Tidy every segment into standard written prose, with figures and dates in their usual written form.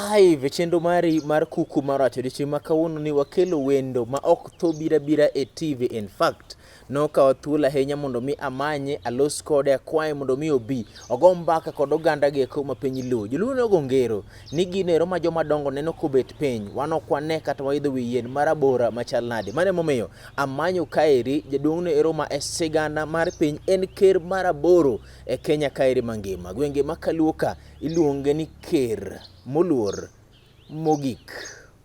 Live e chenro mari mar kuku mar wach odiechieng' ma kawuono ni wakelo wendo ma ok tho bira bira e TV. In fact, nokawa thuolo ahinya mondo mi amanye, alos kode, akwaye mondo mi obi ogo mbaka kod oganda gi eko ma piny Luo. Joluo nogo ngero ni gino ero ma joma dongo neno kobet piny, wan ok wane kata waidho wi yien marabora machal nade. Mano emomiyo amanyo kaeri jaduong'no ero ma e sigana mar piny en ker maraboro e Kenya kaeri mangima. Gwenge ma kaluo ka iluonge ni ker moluor mogik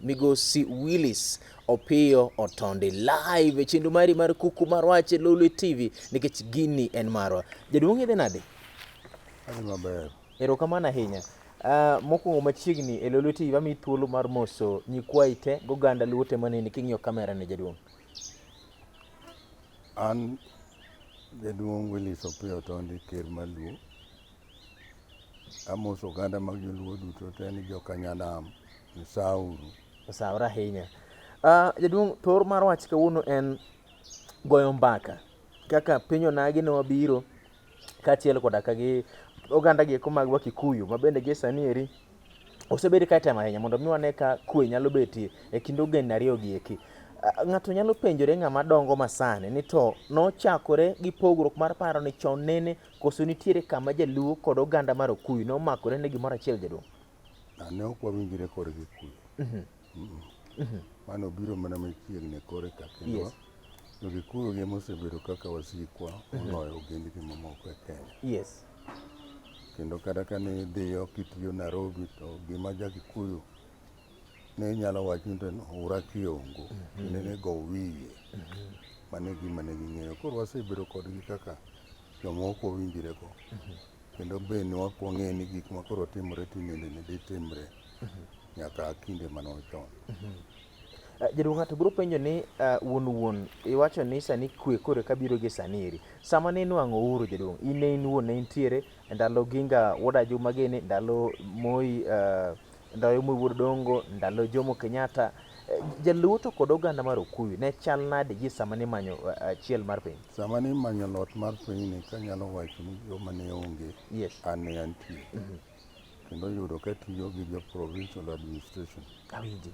migosi Willis Opiyo Otondi live e chenro mari mar kuku mar wach e Lolwe TV nikech gini en marwa. Jaduong' idhi nade? Adhi maber. Erokamano ahinya. Mokwongo machiegni e Lolwe TV amiyi thuolo mar moso nyikwayi te goganda luo te maneni king'iyo kamera ni jaduong'. An jaduong' Willis Opiyo Otondi ker mar Luo. Amoso oganda mag joluo duto te ni joka nyanam misauru. Osawore ahinya. Jaduong' thor mar wach kawuono en goyo mbaka kaka piny onagi ne wabiro kaachiel koda ka gi oganda gi eko mag Wakikuyu ma bende gie sani eri osebed ka itemo ahinya mondo mi wane ka kwe nyalo betie e kind ogendni ariyo gi eki. Ng'ato nyalo penjore ng'ama dongo masani ni to nochakore gi pogruok mar paro ni chon nene koso nitiere kama jaluo kod oganda mar Okuyu nomakore ne gimoro achiel jaduong'? Ne ok wawinjre kod Gikuyu. Mano obiro mana machiegni kore ka kendo jo Gikuyu gi mosebedo kaka wasikwa moloyo ogendni mamoko e Kenya. Kendo kata ka ne idhiyo kitiyo Nairobi to gima ja Kikuyu ne nyalo wacho ni to ura kiongo kendo ne go wiye. Mano e gima ne ging'eyo. Koro wasebedo kodgi kaka joma ok wawinjre go. Kendo be ne ok wang'eyo ni gik ma koro timore tinende ne dhi timre nyaka kinde mane chon. Jaduong' ng'ato biro penjo ni wuon wuon iwacho ni sani kwe koro eka biro gi sani eri. Sama ne inwang'o uhuru jaduong' in ne in wuon ne intiere e ndalo Oginga wuod Ajuma gini, ndalo Moi ndalo Moi wuod Dongo, ndalo Jomo Kenyatta. Jaluo to kod oganda mar Okuyu ne chal nade gi sama ne imanyo achiel mar piny? Sama ne imanyo lot mar pinyni kanyalo wacho ni joma ne onge an ne antie. Kendo oyudo katiyo gi jo provincial administration. Awinji.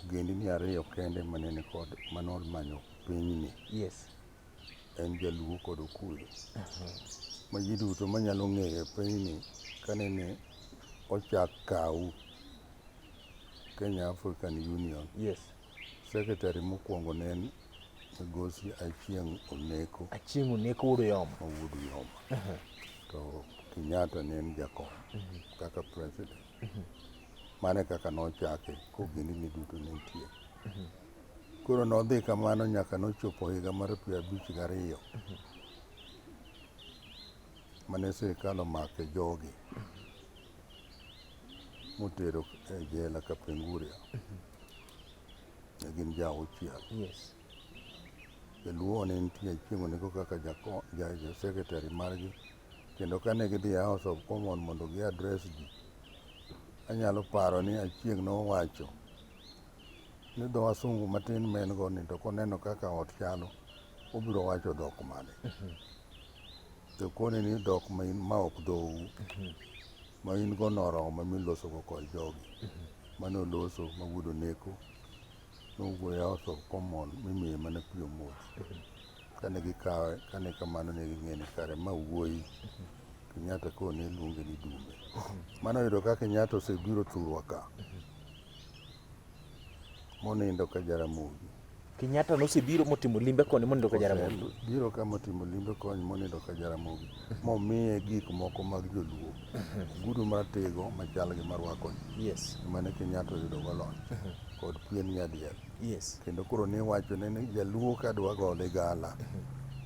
Ogendini ariyo kende mane nikod mane omanyo pinyni. En Jaluo kod Okuyu. Ma ji duto manyalo ng'eyo e pinyni kanene ochak KAU, Kenya African Union. Secretary mokwongo ne en Migosi Achieng' Oneko. Achieng' Oneko wuod Uyoma. Ma wuod Uyoma. To Kenyatta ne en jakom kaka president. Mano e kaka nochake kogendini duto ne nitie. Koro nodhi kamano nyaka nochopo higa mar 52 mane sirikal omake jogi motero e jela Kapenguria. Ne gin ji auchiel. Jaluo ne nitie Achieng' Oneko kaka ja secretary margi kendo kane gidhi e House of Commons mondo gi address ji, anyalo paro ni Achieng' nowacho ni dho wasungu matin ma en go ni to koneno kaka ot chalo, obiro wacho dhok mane. To kone ni dhok ma in ma ok dhou ma in go no oromo miloso go kod jogi. Mane oloso ma wuod Oneko nowuoyo e House of Commons mimiye mana pi omodhi. Kane gikawe, kane kamano ne ging'eyo ni kare ma wuoyi Kenyatta koro ne luonge ni Dume. Mano oyudo ka Kenyatta osebiro thurwa ka monindo ka Jaramogi. Kenyatta nosebiro motimo limbe koni monindo ka Jaramogi. Biro ka motimo limbe koni monindo ka Jaramogi momiye gik moko mag joluo. Ogudu mar tigo machal gi marwako ni. Mane Kenyatta oyudo go loch kod pien nyadiel. Kendo koro niwacho ne ni jaluo ka dwa go ligala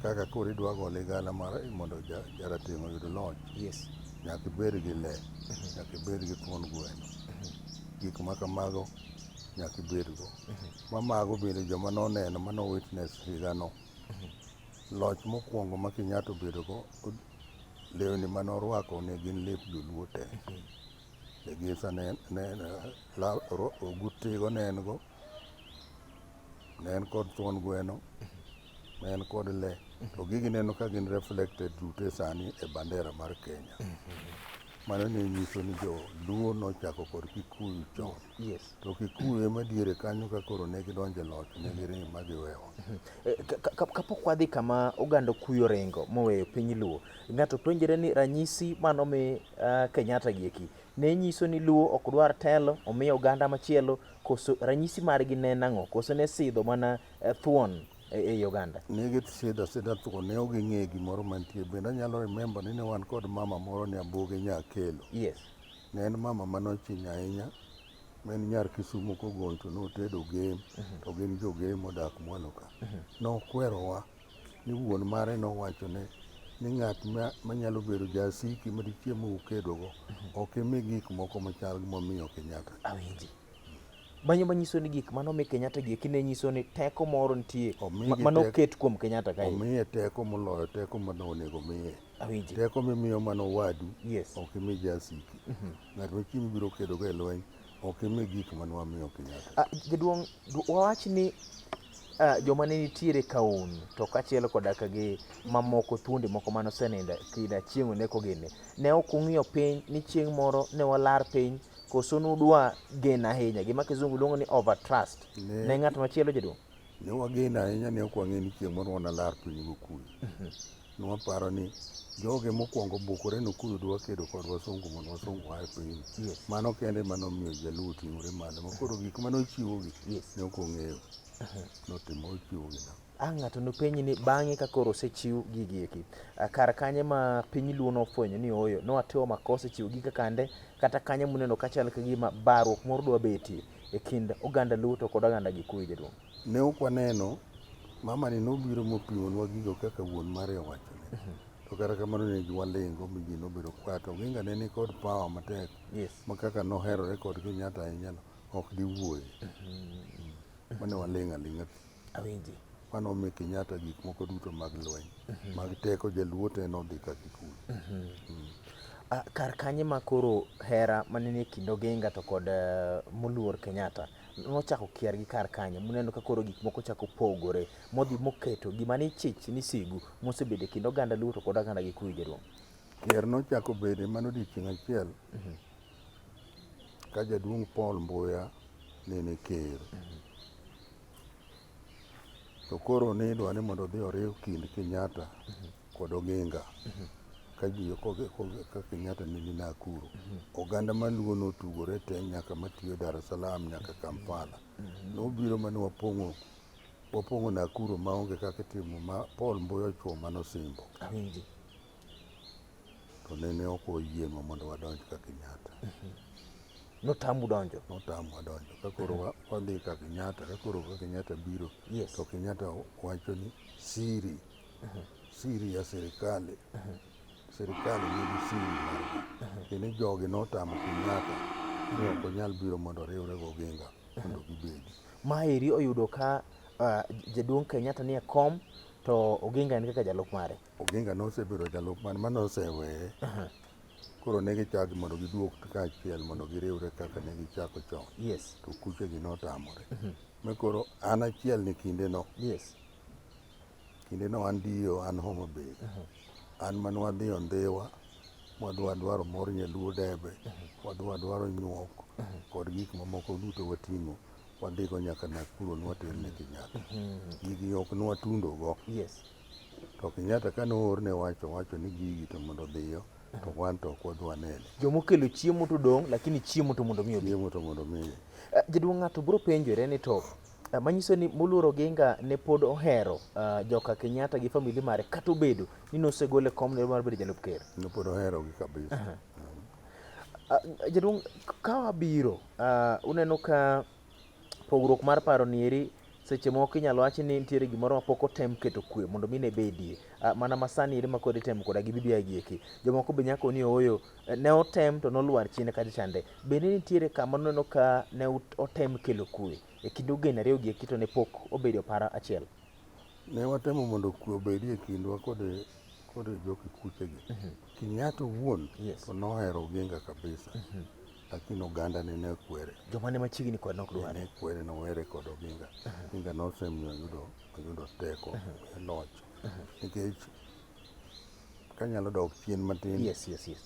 kaka koro idwa go ligala mar mondo jarateng' oyud loch. Nyaka ibed gi le, nyaka ibed gi thuon gweno. Gik ma kamago nyaka ibed go. Ma mago bende joma noneno mano witness higano. Loch mokwongo ma Kenyatta obedo go, lewni mane orwako ne gin lep joluo te. Legesa ne, ogut tigo ne en go, ne en kod thuon gweno, ne en kod le. To gigi neno ka gin reflected duto sani e bandera mar Kenya. Mano ne nyiso ni Joluo nochako kod Kikuyu chon. Yes. To Kikuyu ema diere kanyo ka koro ne gidonjo e loch, ne giring ma giwewa. Kapok wadhi kama oganda Okuyu oringo moweyo piny Luo, ng'ato penjre ni ranyisi manomi Kenyatta gieki ne nyiso ni Luo ok dwar telo, omiyo oganda machielo, koso ranyisi margi ne en ang'o? Koso ne sidho mana thuon ei oganda? Ne gisidho asida thuon, ne ok ging'eyo gimoro mantie. Bende anyalo remember ni ne wan kod mama moro ni Ambuge Nyakelo. Yes. Ne en mama manochiny ahinya, ma en nyar Kisumu kogony to notedo Gem, to gin jo Gem modak mwalo ka. Nokwerowa ni wuon mare nowachone ni ng'at manyalo bedo jasiki madichiemo ukedogo, ok imi gik moko machal gi momiyo Kenyatta. Awinji. Manyo manyiso ni gik manomi Kenyatta gi eki ne nyiso ni teko moro nitie manoket kuom Kenyatta kae. Omiye teko moloyo teko mane onego miye. Awinji. Teko mimiyo mano wadu, Yes. ok imi jasiki. Ng'at ma chieng' biro kedogo e lweny, ok imi gik mane wamiyo Kenyatta. Jaduong', wawach ni joma ne nitiere kaun to kaachiel koda ka gi mamoko thuondi moko mane osenindo kida chieng' oneko gini, ne ok ung'iyo piny ni chieng' moro ne walar piny, koso nudwa geno ahinya, gima kizungu luongo ni over trust ne ng'at machielo jaduong'? Ne wageno ahinya, ne ok wang'eyo ni chieng' moro wanalar piny gokuyu. Ne waparo ni joge mokwongo bukore nokuyu dwa kedo kod wasungu mondo wasungu oa e piny. Yes. Mano kende manomiyo Jaluo oting'ore malo. Ma koro gik mane ochiwogi Yes. ne ok ong'eyo. Notimo ochiwogi na. Ng'ato nopenji ni bang'e ka koro osechiw gigi eki, kar kanye ma piny Luo nofwenyo ni ooyo, nowatimo makosa chiwo gi kakande, kata kanye muneno kachal ka gima barruok moro dwa betie e kind oganda Luo to kod oganda Gikuyu jaduong'? Ne ok waneno, mama ni nobiro mopimonwa gigo kaka wuon mare owachone. To kata kamano ne walingo mi ji nobedo quiet. Oginga ne nikod power matek. Yes. Ma kaka noherore kod Kenyatta ahinya no, ok diwuoye. Mane waling' aling'a. Awinji. Mano omiyo Kenyatta gik moko duto mag lweny. Mag teko Jaluo te nodhi ka Kikuyu. Kar kanye ma koro hera mane nie kind Oginga to kod moluor Kenyatta nochako kier gi kar kanye muneno ka koro gik moko chako pogore modhi moketo gima ni chich ni sigu mosebedo e kind oganda Luo to kod oganda Gikuyu jaduong'? Kier nochako bede mano odiochieng' achiel ka jaduong' Paul Mbuya nene ker. To koro nidwa ni mondo odhi oriw kind Kenyatta kod Oginga. Ka ji ka Kenyatta ne ni Nakuru. Oganda maluo notugore te nyaka matiyo Dar es Salaam nyaka Kampala. Nobiro mane wapong'o Nakuru maonge kaka itimo ma Paul Mbuya ochuo mano Simbo. Awinji. To nene ok oyienwa mondo wadonj ka Kenyatta. Notamu donjo. Notamwa donjo. Ka koro wadhi ka Kenyatta, ka koro ka Kenyatta biro, Yes. to Kenyatta wacho ni siri, siri ya sirikali, sirikali nigi siri margi. Kendo jogi notamo Kenyatta ni ok onyal biro mondo oriwre gi Oginga mondo gibedi. Maeri oyudo ka jaduong' Kenyatta nie kom to Oginga en kaka jalup mare. Oginga nosebedo jalup mare, mano oseweye. Koro ne gichako mondo giduog kaachiel mondo giriwre kaka ne gichako chon. Yes. To kuchegi notamore. Mi koro an achiel ni kindeno. Yes. Kindeno an Dio, an Homa Bay. An mane wadhi Ndhiwa, wadhi wadwaro mor nyaluo debe, wadhi wadwaro nyuok kod gik mamoko duto wating'o. Wadhigo nyaka Nakuru nwaterne Kenyatta. Gigi ok nwatundogo. Yes. To Kenyatta kane oorne wach, owacho ni gigi to mondo odhiyo, to wan to ok wadhi wanene. Jomokelo chiemo to dong', lakini chiemo to mondo mi obi. Chiemo to mondo mi. Jaduong' ng'ato biro penjore ni to manyiso ni moluor Oginga ne pod ohero joka Kenyatta gi famili mare kata obedo ni nosegole kom ne mar bedo jalup ker. Ne pod oherogi kabisa. Jaduong' ka wabiro uneno ka pogruok mar paro nieri seche moko inyalo wach ni nitiere gimoro mapok otem keto kwe mondo mi ne bedie. Mana masani eri ma koro itemo koda gi BBI gi eki. Jomoko be nyako ni ooyo ne otem to nolwar chien kacha chande. Bende nitiere kama uneno ka ne otem kelo kwe e kind ogendni ariyo gi eki to ne pok obedo e paro achiel? Ne watemo mondo kwe obedie e kindwa kod jokikuchegi. Kenyatta owuon Yes. to nohero Oginga kabisa. Lakini oganda ne ne kwere. Joma ne machiegni kode ne ok dware. Ne kwere nowere kod Oginga. Oginga nosemiyo oyudo teko e loch. Nikech kanyalo dok chien matin. Yes, yes, yes.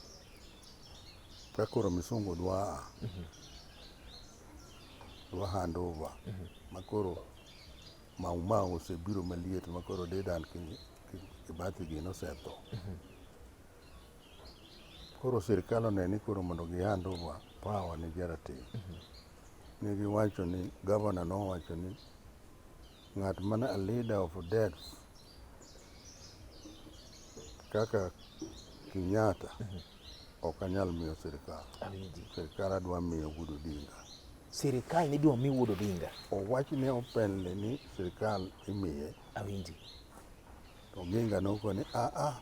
Ka koro misungu dwa a, dwa hand over, ma koro Mau Mau osebiro maliet ma koro Dedan Kibathi gini osetho. Koro sirkal one ni koro mondo gi hand over power ne jarateng'. Ne giwacho ni, governor nowacho ni ng'at mana a leader of death kaka Kenyatta ok anyal miyo sirkal. Awinji. Sirkal adwa miyo Wuod Odinga. Sirkal nidwa mi Wuod Odinga. Owach ne openly ni sirkal imiye. Awinji. To Oginga nokone a a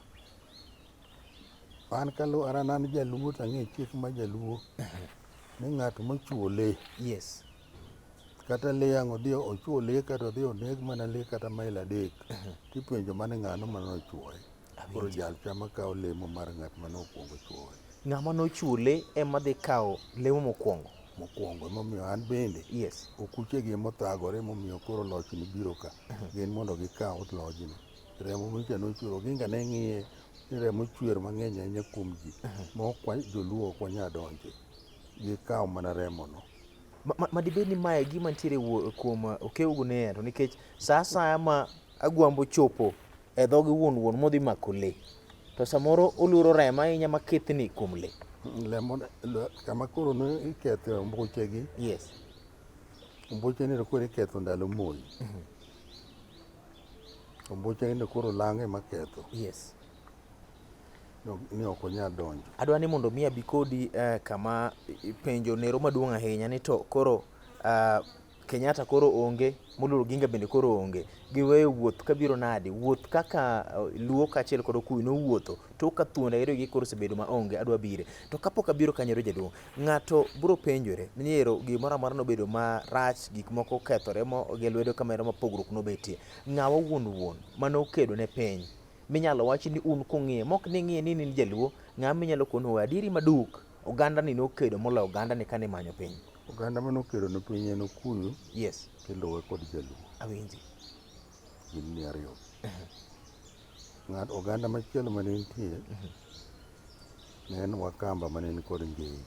an kaluwora an jaluo to ang'e chik ma jaluo ni ng'at mochuo lee Yes. kata lee ang' odhi ochuo lee kata odhi oneg mana lee kata mail 3 tipenjo mana ng'ano mane ochuoye. Koro jal cha makawo lemo mar ng'at mane okwongo chuoye. Ng'ama nochuo lee ema dhi kawo lemo mokwongo. Mokwongo emomiyo an bende Yes. okuchegi emothagore emomiyo koro lochni biro ka. Gin mondo gikaw lojni. Remo micha nochwer Oginga ne ng'iye ni remo chwer mang'eny ahinya kuom ji ma ok joluo ok wanyal donje. Gikaw mana remono. Ma dibed ni mae e gima nitiere kuom Okew Gunia to nikech sa asaya ma Agwambo chopo e dhogi wuon wuon modhi mako le to samoro oluoro remo ahinya makethni kuom le. Lemo kama koro ne iketho ombuchegi. Yes. Ombuche ni to koro iketho ndalo Moi. Ombuche ni koro lang' ema ketho. Yes. Ni ok onyal donjo. Adwa ni mondo mi abi kodi kama penjo nero maduong' ahinya ni to koro Kenyatta koro onge, Moluor Oginga bende koro onge. Giweyo wuoth kabiro nade? Wuoth kaka Luo kaachiel kod Okuyu nowuotho tok ka thuonde ariyo gi koro osebedo maonge, adwa bire. To kapok abiro kanyo ero jaduong', ng'ato biro penjore ni ero gimoro amora nobedo marach, gik moko okethore gi lwedo kamano ma pogruok nobetie. Ng'awa wuon wuon mane okedo ne piny minyalo wach ni un kung'iye, mok ni ing'iye ni in jaluo, ng'ama minyalo kono adieri maduk, oganda ni nokedo moloyo oganda ni kane imanyo piny. Oganda mane okedo ne piny en Okuyu. Yes. Kiluwe kod Jaluo. Awinji. Gin ni ariyo. Ng'at oganda machielo mane nitie ne en Wakamba mane ni kod Ngei.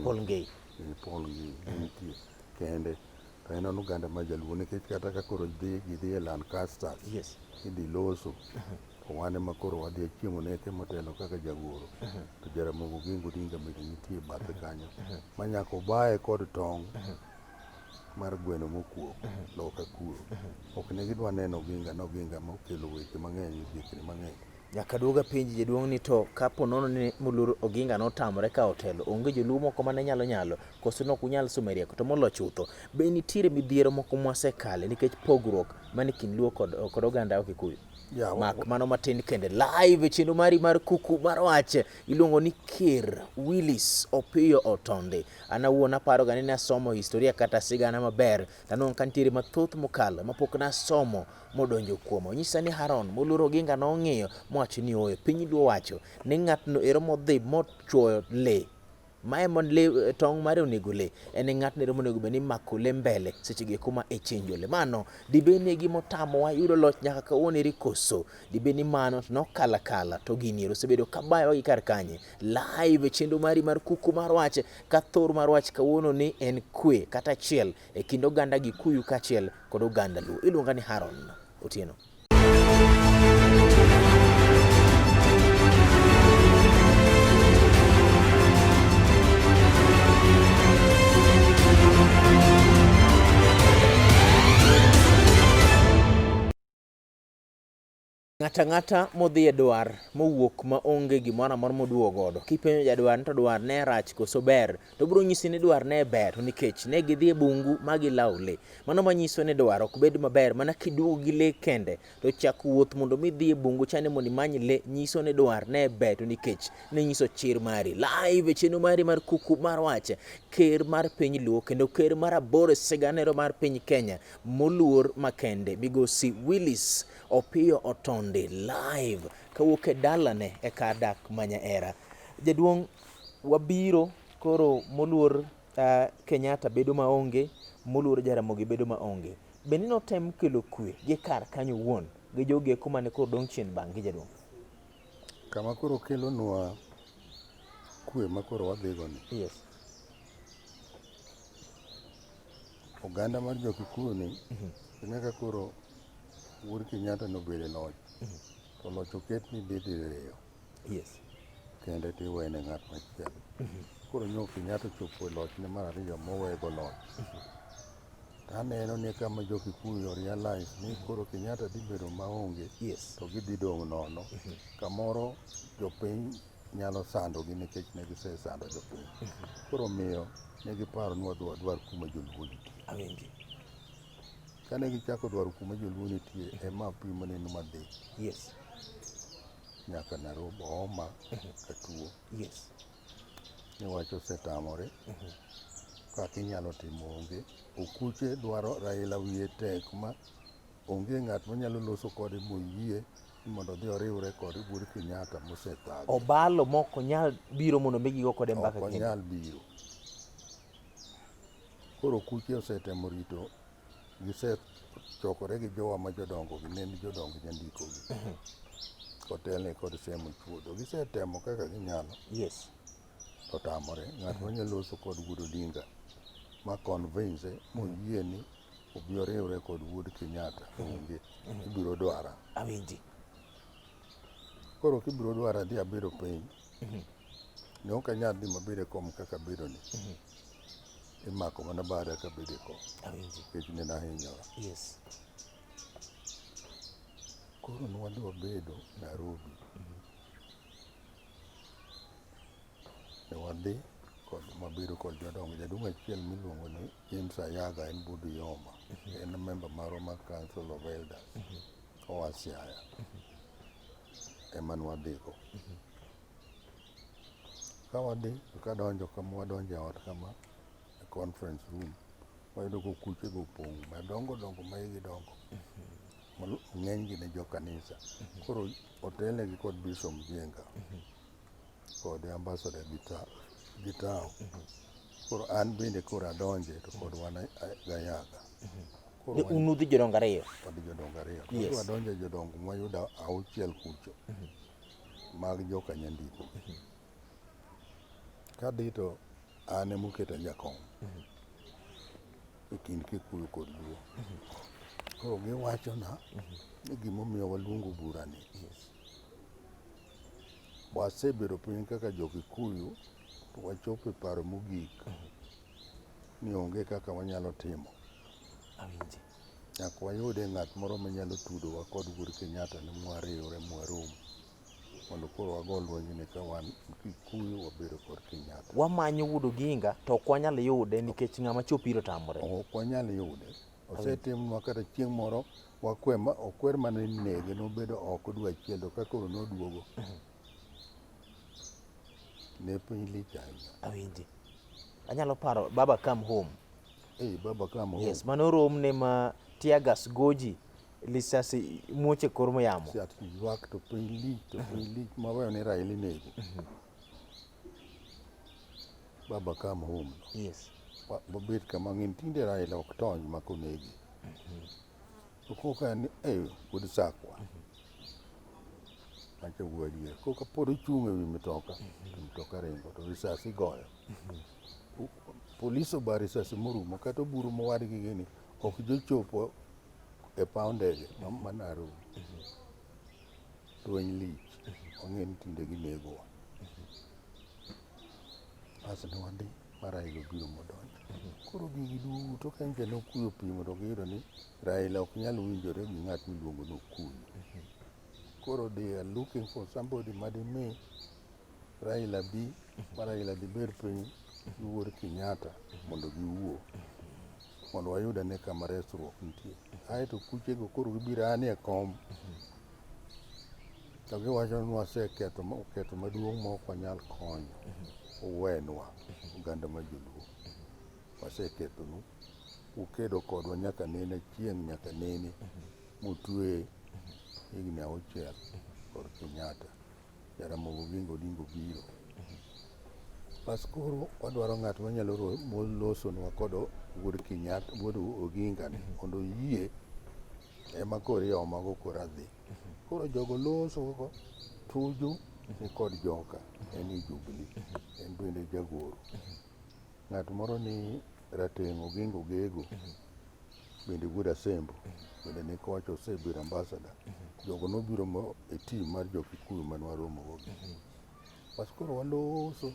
Paul Ngei. Paul Ngei ne nitie kende. To en oganda ma Jaluo nikech kata ka koro dhi gidhi e Lancasters. Yes. Idhi loso. To wan ema koro wadhi achiemo neke motelo kaka jagoro. To Jaramogi Oginga Odinga bende nitie e bathe kanyo. Ma nyaka obaye kod tong' mar gweno mokuok loka kuro. Ok ne gidwa neno Oginga ni Oginga mokelo weche mang'eny midhekni mang'eny. Nyaka duog apenji jaduong' ni to kapo nono ni moluor Oginga notamore kawo telo, onge joluo moko mane nyalo nyalo koso nok unyal somo e rieko to molo chutho be nitiere midhiero moko mwasekale nikech pogruok mane kind Luo kod, kod oganda Kikuyu? Ya, Mak mano matin kende live e chenro mari mar kuku mar wach iluongo ni Ker Willis Opiyo Otonde. An awuon aparo ga ni nasomo historia kata sigana maber tanwang'o ka nitiere mathoth mokalo mapok nasomo modonjo kuoma. Onyisa ni Haron moluoro Oginga nong'iyo mowacho ni ooyo, piny Luo wacho ni ng'atno ero modhi mochuoyo le mae mon le tong' mare onego le en ng'atno ero monego bed ni mako le mbele seche go eko ma ichinjo le. Mano dibed ni e gima otamowa yudo loch nyaka kawuono eri koso? Dibed ni mano to nokalo akala to gini ero osebedo ka bayowa gi kar kanye? Live e chenro mari mar kuku mar wach ka thor mar wach kawuono ni en kwe kata achiel e kind oganda Gikuyu kaachiel kod oganda Luo. Iluonga ni Haron Otieno. Ng'ato ang'ata modhi e dwar mowuok ma onge gimoro amora moduogo godo, kipenjo jadwar ni to dwar ne rach koso ber, to obiro nyisi ni dwar ne ber to nikech ne gidhi e bungu ma gilawo le. Mano manyiso ni dwar ok bed maber mana kiduogo gi le kende, to chako wuoth mondo mi idhi e bungu chande mondo imany le nyiso ni dwar ne ber to nikech ne nyiso chir mari. Live e chenro mari mar kuku mar wach, ker mar piny Luo kendo ker mar aboro e siganero mar piny Kenya moluor makende migosi Willis Opiyo Otondi live kawuok e dalane e kar dak ma Nyaera. Jaduong' wabiro koro moluor Kenyatta bedo maonge, moluor Jaramogi bedo maonge. Bende notem kelo kwe gi kar kanyo wuon gi jogi eko mane koro dong' chien bang' gi jaduong'? Kama koro kelonwa Kwe ma koro wadhigo ni. Oganda mar jo Kikuyu ni nyaka koro Wuod Kenyatta nobedo e loch. To loch oket ni dhi diriyo. Kende tiwene ng'at machielo. Koro nyo Kenyatta ochopo e lochne mar ariyo mowego loch. To aneno ni kama jo Kikuyu realize ni koro Kenyatta dhi bedo maonge to gidhi dong' nono. Kamoro jopiny nyalo sandogi nikech ne gisesando jopiny. Koro omiyo ne giparo ni wadhi wadwar kuma joluo nitie. Awinji. Kane gichako dwaro kuma joluo nitie ema apimo ni nwadhi nyaka Nairobi ooma katuo ni wach osetamore kaka inyalo timo onge. Okuche dwaro Raila wiye tek ma onge ng'at manyalo loso kode moyie ni mondo odhi oriwre kod Wuod Kenyatta mosethage. Obalo mok onyal biro mondo mi gigo kode mbaka Ok kendo. onyal biro. Koro okuche osetemo rito, gisechokore gi jowa ma jodongo gi ne jodong nyandiko gi. Kotelne kod Semo Chuodho. Gisetemo kaka ginyalo to tamore. Ng'at manyalo loso kod Wuod Odinga ma convince moyie ni obi oriwre kod Wuod Kenyatta onge. Ibiro dwara. Awinji. Koro kibiro dwara dhi abedo piny. Ne ok anyal dhi mabed e kom kaka abedo ni. Imako mana bada kabedo e kom. Awinji. Nikech nene ahinyora. Koro ne wadhi wabedo Nairobi. Ne wadhi kod wabedo kod jodongo. Jaduong' achiel miluongo ni James Ayaga en wuod Uyoma. En member marwa mar Council of Elders. Oa Siaya. Ema ne wadhigo. Ka wadhi to kadonjo kama wadonjo e ot kama e conference room wayudo ka okuche go opong' madongo dongo ma igi dongo. Ng'eny gi ne jo kanisa. Koro otelnegi kod Bishop Mjenga kod Ambassador Gitao. Koro an bende koro adonje to kod wan Gayaga. Koro Un udhi jodongo ariyo. Wadhi jodongo ariyo. To wadonjo e jodongo mwayudo auchiel kucho mag joka Nyandiko. Kadhi to an emoketa jakom e kind Kikuyu kod Luo. Koro giwachona ni gimomiyo waluongo burani. Wasebedo piny kaka jo Kikuyu to wachopo e paro mogik ni onge kaka wanyalo timo. Awinji. Nyaka wayude ng'at moro manyalo tudowa kod Wuod Kenyatta ni mwariwre mwarom mondo koro wago lwenyni ka wan Kikuyu wabedo kod Kenyatta. Wamanyo Wuod Oginga to ok wanyal yude nikech ng'ama chopo iro tamore. Ok wanyal yude. Osetimnwa kata chieng' moro wakwe ma okwer mana ni nege nobedo oko dwe achiel to ka koro noduogo ne piny lich ahinya. Awinji. Anyalo paro Baba come home. Hey, Baba come home. Yes, mano romne ma tear gas goji lisasi muoche kor yamo. Siat ywak to piny lich to piny lich maweyo ni Raila inego. Baba come home no. Wabet kama ng'in tinde Raila ok tony mak onege. To koka ni eh wuod Sakwa. Wacho wuo adier. Koka pod ochung' ewi mtoka to mtoka ringo to risasi igoyo. Polis oba risasi morumo kata oburu mowadgi gini ok jochopo e paw ndege ma Nairobi. Lweny lich. Wang'e ni tinde ginegowa. Bas ne wadhi ma Raila obiro modonjo. Koro gigi duto ka nyicha ne Okuyu opimo to giyudo ni Raila ok nyal winjore gi ng'at miluongo ni Okuyu. Koro they are looking for somebody madimi Raila bi ma Raila dhi bed piny gi Wuod Kenyatta mondo giwuo mondo wayud ane kama resruok nitie. Aeto kuchego koro gibiro an e kom to giwacho ni waseketho ketho maduong' ma ok wanyal konyo. Uwenwa oganda mar joluo. Wasekethonu. Ukedo kodwa nyaka nene chieng' nyaka nene mutwe higni auchiel kod Kenyatta. Jaramogi Oginga Odinga obiro. Bas koro wadwaro ng'at manyalo losonwa kod wuod Kenyatta, wuod Oginga ni mondo oyie ema koro iomago koro adhi. Koro jogo loso go Tuju ni kod joka. En e Jubilee. En bende jagoro. Ng'at moro ni Rateng' Oginga Ogego bende wuod Asembo bende ni kocha osebedo ambassador. Jogo nobiro mo e team mar jo Kikuyu mane waromo go. Bas koro waloso.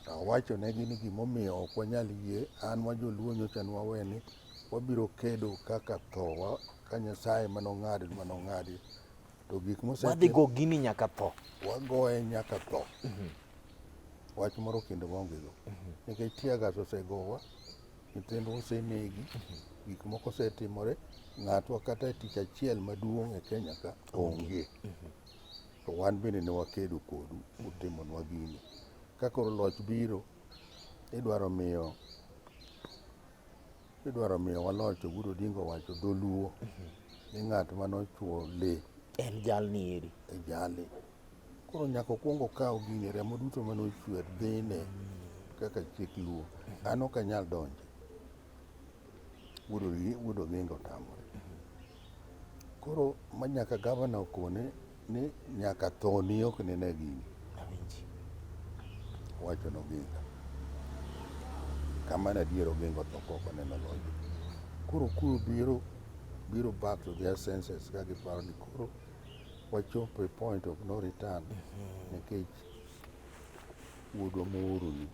Awacho negi ni gimomiyo ok wanyal yie an wa joluo nyocha nwawe ni wabiro kedo kaka thowa ka Nyasaye manong'adi manong'adi to gik Wadhi mosetim go gini nyaka tho. wagoye nyaka tho. Wach moro kendo waonge go. Nikech tear gas osegowa, nyithindwa osenegi, gik moko osetimore, ng'atwa kata e tich achiel maduong' e Kenya ka onge. To wan bende ne wakedo kodu, utimonwa gini. Ka koro loch biro, idwaro miyo waloch. Ogudu Odinga owacho dholuo ni ng'at manochuo le En jalni eri. e jali. Koro nyaka okwong okaw gini, remo duto mane ochwer dhine kaka chik luo. An ok anyal donje. Wuod Oginga otamore. Koro ma nyaka gavana okone ni nyaka thoni ok nene gini. Awinji. Owacho ne Oginga. Kamano adier Oginga otho kok oneno loch. Koro kuyo biro back to their senses ka giparo ni koro wachopo e point of no return nikech wuodwa Uhuru ni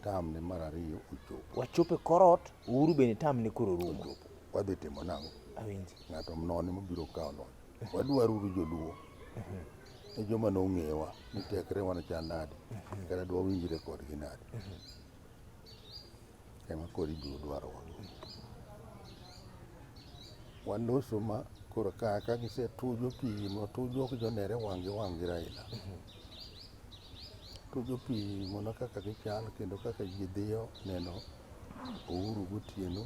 term ne mar ariyo ochopo. Wachopo e korot, Uhuru bende term ne koro rumo. Ochopo. Wadhi timo nang'o? Awinji. Ng'ato nono mabiro kawo loch. Wadwaro uru joluo. E joma nong'ewa ni tekre wan chal nade. Kata dwawinjre kodgi nade. Ema koro ibiro dwarowa. Waloso ma koro ka gisetujo pimo, tujo ok jonere wang' gi wang' gi Raila. Tujo pimo na kaka gichal kendo kaka ji dhiyo neno Uhuru gotieno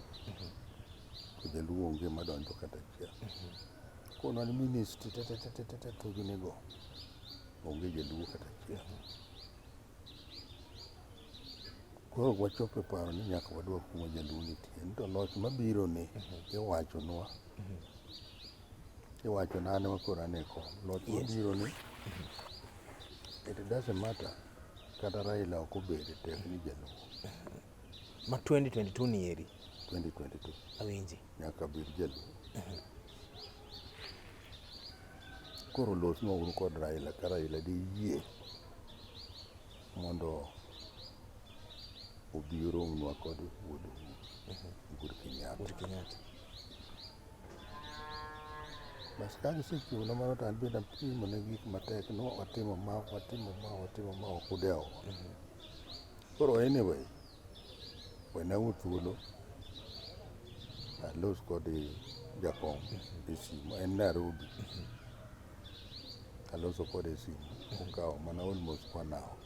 to jaluo onge madonjo kata achiel. Kono ni ministry te te te te te te tujo nigo onge jaluo kata achiel. Koro wachopo e paro ni nyaka waduok kuma jaluo nitie. Ni to loch mabiro ni iwachonwa iwacho na an ema koro an e kom. Loch mabiro ni it doesn't matter kata Raila ok obede tek ni jaluo. Ma 2022 ni eri. 2022 Awinji. nyaka bed jaluo. Koro losnwa uru kod Raila ka Raila diyie mondo obi oromnwa kod wuod Uhuru Kenyatta. Uhuru Kenyatta. Bas ka gisechiwona mano to an bende apimo ne gik matek no watimo ma watimo ma watimo ma ok udewowa. Koro anyway, wenauru thuolo alos kod jakom e simu en Nairobi. Aloso kode e simu okawo mana almost 1 hour.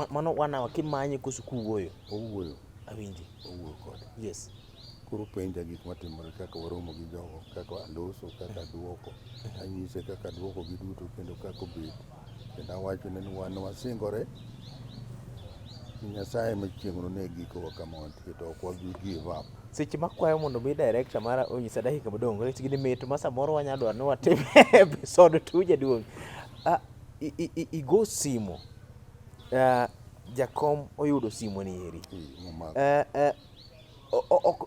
Mano 1 hour kimanye koso kuwuoyo? Owuoyo. Awinji. Owuoyo kode. Yes. Koro penja gik matimore kaka waromo gi jogo, kaka aloso, kaka aduoko. Anyise kaka aduoko gi duto kendo kaka obet. Kendo awachone ni wan wasingore ni Nyasaye ema chieng' none gikowa kama wantie to ok wabi give up. Seche makwayo mondo mi director mara onyisa dakika modong' nikech gini mit ma samoro wanyalo dwaro ni watim episode 2 jaduong'. Igo simu. Jakom oyudo simu ni eri. Momako.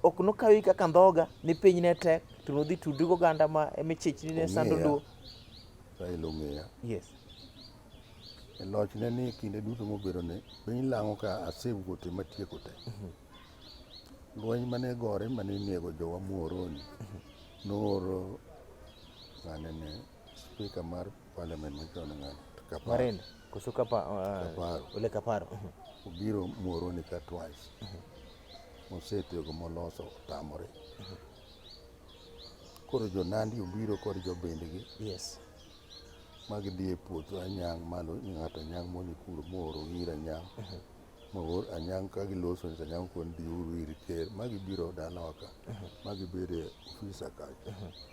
Ok nokawi kaka ndhoga ni piny ne tek to nodhi tudri goganda ma emichich ni ne sando Ong'eya. luo. Raila ong'eya. Yes. E lochne ni kinde duto mobedo ni piny lang'o ka asewuothe matieko te. Lweny mane gore mane inego jowa Muhoroni nooro ng'ane ne speaker mar parliament machon ng'ane Kaparo. Marende koso kapa Kaparo. Ole Kaparo. Obiro Muhoroni ka twice. Mosetiego moloso otamore. Koro jo Nandi obiro kod jobendgi ma gidhi e puoth Anyang' malo ng'ato Anyang' moni kuro mooro ir Anyang' moor Anyang' ka giloso to Anyang' okon dhiuru ir ker ma gibiro dalawa ka ma gibedo e ofisa kacha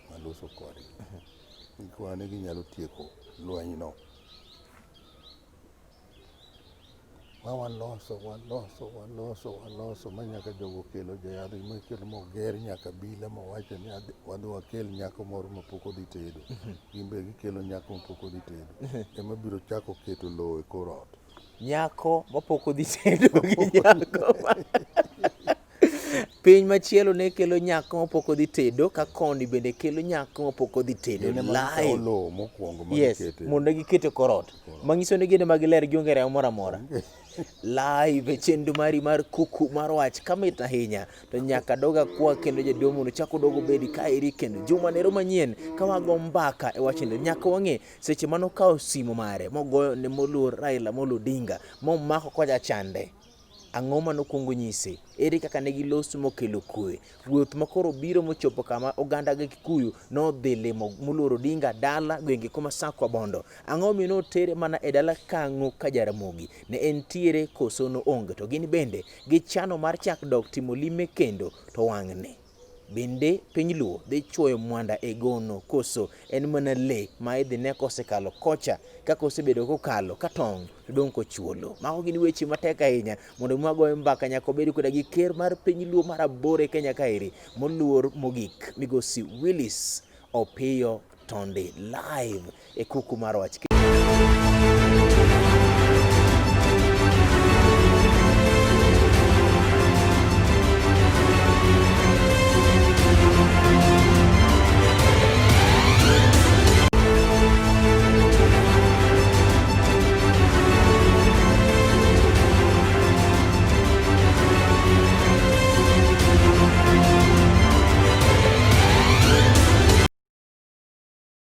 maloso kodgi. Gikwa ni ginyalo tieko lweny no. Ma waloso, waloso, waloso, waloso ma nyaka jogo okelo joyadh gima moger nyaka bila mowacho ni wadhi wakel nyako moro mapok odhi tedo. Gin be gikelo nyako mapok odhi tedo. Ema biro chako keto lowo e kor ot. Nyako mapok odhi tedo gi nyako ma piny machielo ne kelo nyako mapok odhi tedo ka koni bende kelo nyako mapok odhi tedo Gin ema gikawo live. lowo mokwongo ma Yes, gikete. mondo gikete kor ot. Manyiso ni gin ema giler gionge remo moro amora. Live e chenro mari mar kuku mar wach kamit ahinya to nyaka dog akwa kendo jaduong' mondo chak odog obedi kaeri kendo juma nero manyien ka wago mbaka e wachni nyaka wang'e seche mane okawo simo mare mogoyo ne moluor Raila Amolo Odinga momako kocha chande ang'o mane okwongo nyise ere kaka ne giloso mokelo kwe wuoth ma koro biro mochopo kama oganda gi Kikuyu nodhi limo moluor Odinga dala gwenge kuma Sakwa Bondo ang'o miyo notere mana e dala Kang'o ka Jaramogi ne entiere koso noonge to gin bende gichano mar chak dok timo limbe kendo to wang'ni bende piny Luo dhi chuoyo mwanda e gono koso en mana le ma idhi ne kosekalo kocha kaka osebedo kokalo ka tong' to dong' kochuolo. Mago gin weche matek ahinya mondo mi wagoye mbaka nyaka obed koda gi ker mar piny Luo mar aboro e Kenya kaeri moluor mogik migosi Willis Opiyo Tondi live e kuku mar wach.